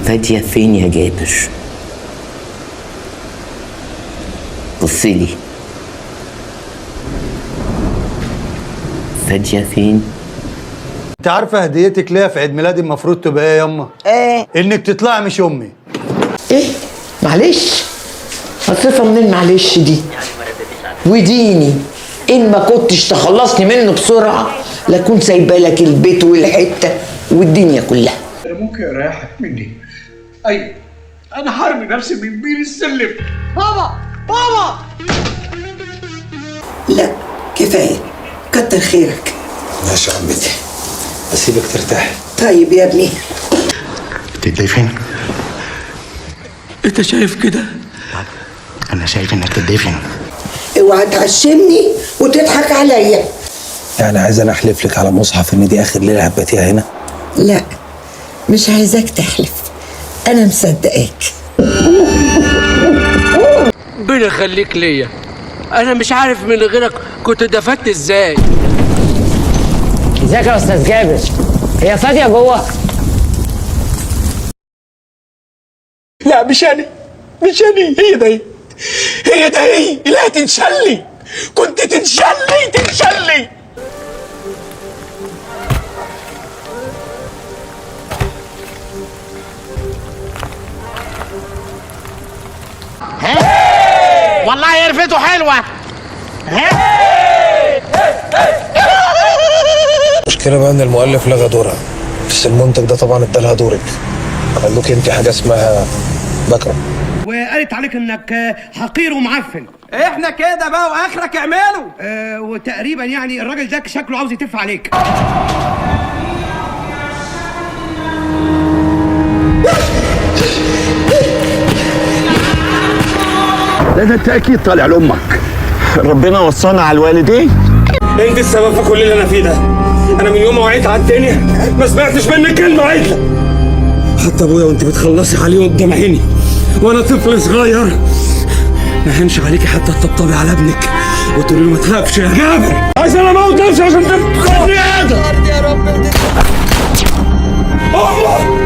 فادية فين يا جابر؟ بصيلي. فادية فين؟ انت عارفه هديتك ليا في عيد ميلادي المفروض تبقى ايه ياما؟ ايه؟ انك تطلعي مش امي. ايه؟ معلش، هصرفها منين معلش دي؟ وديني ان ما كنتش تخلصني منه بسرعة لكون سايبه لك البيت والحتة والدنيا كلها. انا ممكن اريحك مني. ايوه انا هرمي نفسي من بير السلم. بابا بابا. لا كفاية، كتر خيرك. ماشي يا عمتي، اسيبك ترتاحي. طيب يا ابني. تدفن؟ انت شايف كده؟ انا شايف انك تدفن. اوعى تعشمني وتضحك عليا. يعني عايز انا احلف لك على مصحف ان دي اخر ليلة هباتيها هنا؟ لا مش عايزاك تحلف، انا مصدقاك. ربنا يخليك ليا، انا مش عارف من غيرك كنت دفنت ازاي. ازيك يا استاذ جابر؟ هي فاضية جوه؟ لا مش انا، مش انا، هي ده، هي ده، هي لا تنشلي، كنت تنشلي تنشلي. والله قرفته حلوة. المشكلة بقى ان المؤلف لغى دورها، بس المنتج ده طبعا ادالها دورك. عمل لك انت حاجة اسمها بكره. وقالت عليك انك حقير ومعفن. احنا كده بقى واخرك اعمله. وتقريبا يعني الراجل ده شكله عاوز يتف عليك. لا ده انت اكيد طالع لامك. ربنا وصانا على الوالدين. انت السبب في كل اللي انا فيه ده. انا من يوم ما وعيت على الدنيا ما سمعتش منك كلمة عدله. حتى ابويا وانت بتخلصي عليه قدام عيني وانا طفل صغير ما هنش عليكي حتى تطبطبي على ابنك وتقولي له ما تخافش يا جابر. عايز انا اموت نفسي عشان تبقى ادم يا رب. الله.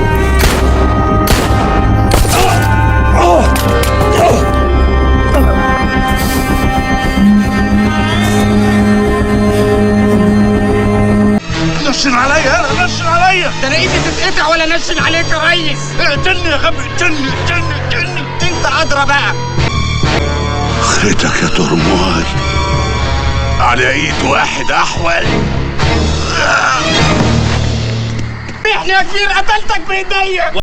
نشن عليا، انا نشن عليا. ده انا ايدي تتقطع ولا نشن عليك يا ريس. اقتلني يا غبي، اقتلني اقتلني اقتلني. انت ادرى بقى. اخرتك يا ترماي على ايد واحد احول. احنا يا كبير قتلتك بايديا.